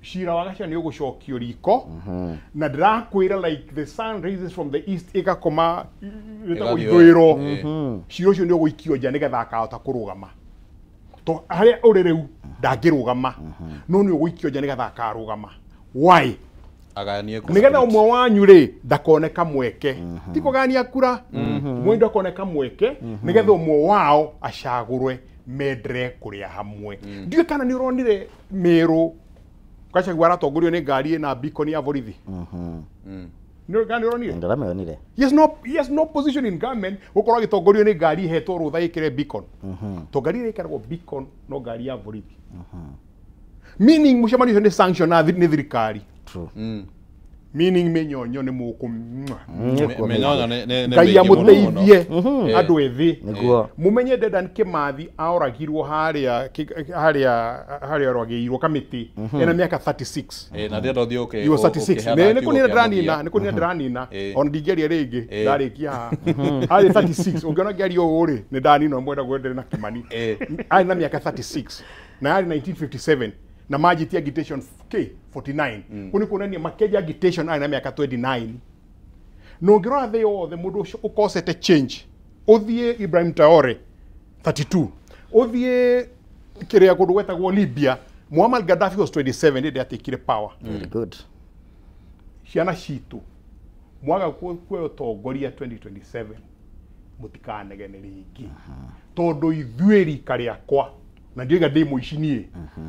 cira wa Gachagua nĩ ũgũcokio riko, na ndĩrakwĩra like the sun rises from the east ĩgakoma ĩtagwo ithũĩro, cira ũcio nĩ ũgũikio nja nĩgetha akahota kũrũgama. To harĩa ũrĩ rĩu ndangĩrũgama, no nĩ ũgũikio nja nĩgetha akarũgama. Why? Nĩgetha ũmwe wanyu rĩ ndakoneka mweke, ti kũgania kura, ũmwe ndakoneka mweke nĩgetha ũmwe wao acagũrwe mendere kũrĩa hamwe. Ndiũĩ kana nĩ ũronire Meru Gachagua aratongorio nĩ ngari ĩna beacon ya borithi. Nĩ kana nĩ ũronire? Ndĩramĩonire. He has no position in government gũkorwo agĩtongorio nĩ ngari ihetwo rũtha ĩkĩre beacon. To ngari ĩrĩa ĩkĩragwo beacon no ngari ya borithi. Meaning mũcemanio ũcio nĩ sanction nĩ thirikari. True. Meaning mĩnyonyo nĩ mũkũ. Mĩnyonyo nĩ Ngai amũteithie andũ ethĩ. Nĩguo. Mũmenye Dedan Kimathi aoragirwo harĩa oragĩirwo Kamĩtĩ ena mĩaka 36. Na ndĩrenda ũthiĩ ũkĩ. He was 36. Nĩ kũnina ndĩranina, nĩ kũnina ndĩranina. Ona ndingĩaria rĩngĩ ndarĩkia haha. Arĩ 36. Ũngĩona ngĩaria ũũ rĩ nĩ ndanina mwenda gwenderera na Kimani. Arĩ na mĩaka 36 na arĩ 1957 na manjitie agitation K 49. Kũu nĩ kuonania makĩenja agitation arĩ na mĩaka 29. Na ũngĩrora thĩ yothe mũndũ ũcio ũkosete change, ũthiĩ Ibrahim Traore 32, ũthiĩ kĩrĩa kũndũ gwetagwo Libya, Muammar Gaddafi was 27 hĩndĩ atekire power. Very good. Ciana citũ mwaga kuoya ũtongoria 2027 mũtikanegene rĩngĩ, tondũ ithuĩ rika rĩakwa na ndioiga ndĩ mũici niĩ,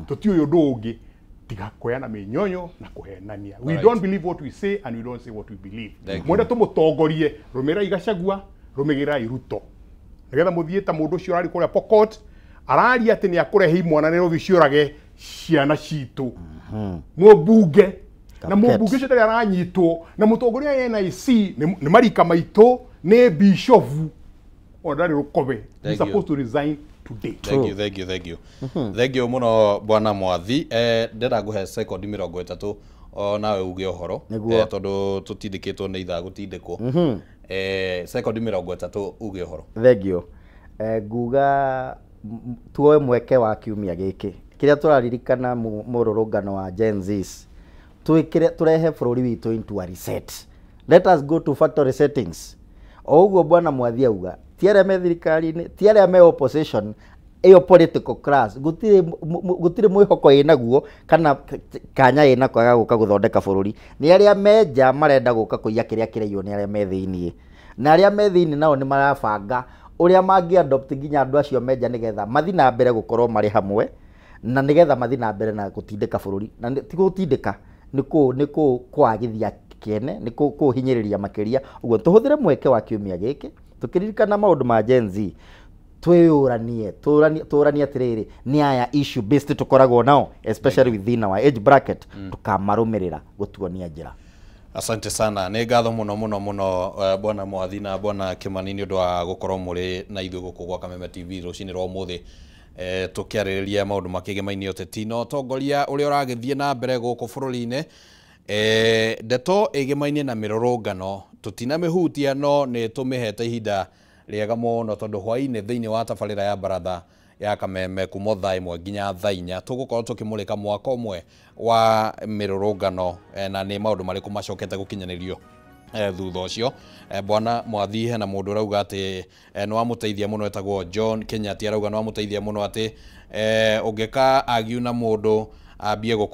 tũtiũĩ ũndũ ũngĩ tiga kuoyana mĩnyonyo na kũhenania. We don't believe what we say and we don't say what we believe. Mwenda tũmũtongorie, rũmĩrĩrai Gachagua, rũmĩrĩrai Ruto, nĩgetha mũthiĩ ta mũndũ ũcio ũrarĩ kũrĩa Pokot araria atĩ nĩ akũrehe imwana Nairobi ciũrage ciana citũ. Mũmbunge na mũmbunge ũcio ndarĩ aranyitwo, na mũtongoria wa NIC nĩ marika maitũ, nĩ bishofu ona ndarĩ rũkobe. He's supposed to resign today. Thank you, thank you, thank you. Thank you mũno bwana Mwathi. Ndĩrenda ngũhe sekondi 30 o nawe uge ũhoro, tondũ tũtindĩkĩtwo nĩ ithaa gũtindĩkwo. Sekondi 30 uge ũhoro. Thank you. Nguga tuoe mweke wa kiumia gĩkĩ kĩrĩa tũraririkana mũrũrũngano wa Gen Zs, twĩkĩre tũrehe bũrũri witũ into a reset. Let us go to factory settings. O ũguo bwana Mwathi auga, ti arĩa me thirikari-inĩ, ti arĩa me opposition, ĩyo political class gũtirĩ mwĩhoko ĩnaguo kana kanya ĩnako ga gũka gũthondeka bũrũri. Nĩ arĩa me nja marenda gũka kũiya kĩrĩa kĩraiywo nĩ arĩa me thĩiniĩ, na arĩa me thĩiniĩ nao nĩ marabanga ũrĩa mangĩ adopt nginya andũ acio me nja nĩgetha mathiĩ na mbere gũkorwo marĩ hamwe, na nĩgetha mathiĩ na mbere na gũtindĩka bũrũri. Na ti gũtindĩka, nĩ kwagithia kĩene, nĩ kũhinyĩrĩria makĩria. Ũguo tũhũthĩre mweke wa kiumia gĩkĩ tũkĩririkana maũndũ ma Gen Z, twĩyũranie, tũranie atĩrĩrĩ, nĩ aya issue based tũkoragwo nao, especially within our age bracket, tũkamarũmĩrĩra gũtuonia njĩra. Asante sana. Nĩ ngatho mũno mũno mũno bwana Mwathi na bwana Kimani nĩ ũndũ wa gũkorwo mũrĩ na ithuĩ gũkũ gwa Kameme TV rũcinĩ rwa ũmũthĩ, tũkĩarĩrĩria maũndũ makĩgemaine ũteti na ũtongoria ũrĩa ũragĩthiĩ na mbere gũkũ bũrũri-inĩ. Ndeto ĩgemaine na mĩrũrũngano tũtinamĩhutia, no nĩ tũmĩhete ihinda rĩega mũno tondũ hwaĩ-inĩ thĩinĩ wa tabarĩra ya baratha ya Kameme kuma thaa 1 nginya thaa 4 tũgũkorwo tũkĩmũrĩka mwaka ũmwe wa mĩrũrũngano, na nĩ maũndũ marĩkũ macokete gũkinyanĩrio Thutha ũcio bwana Mwathi, hena mũndũ ũrauga atĩ nĩ wamũteithia mũno, etagwo John Kenyatta, arauga nĩ wamũteithia mũno atĩ ũngĩka argue na mũndũ ambie gũkũruma.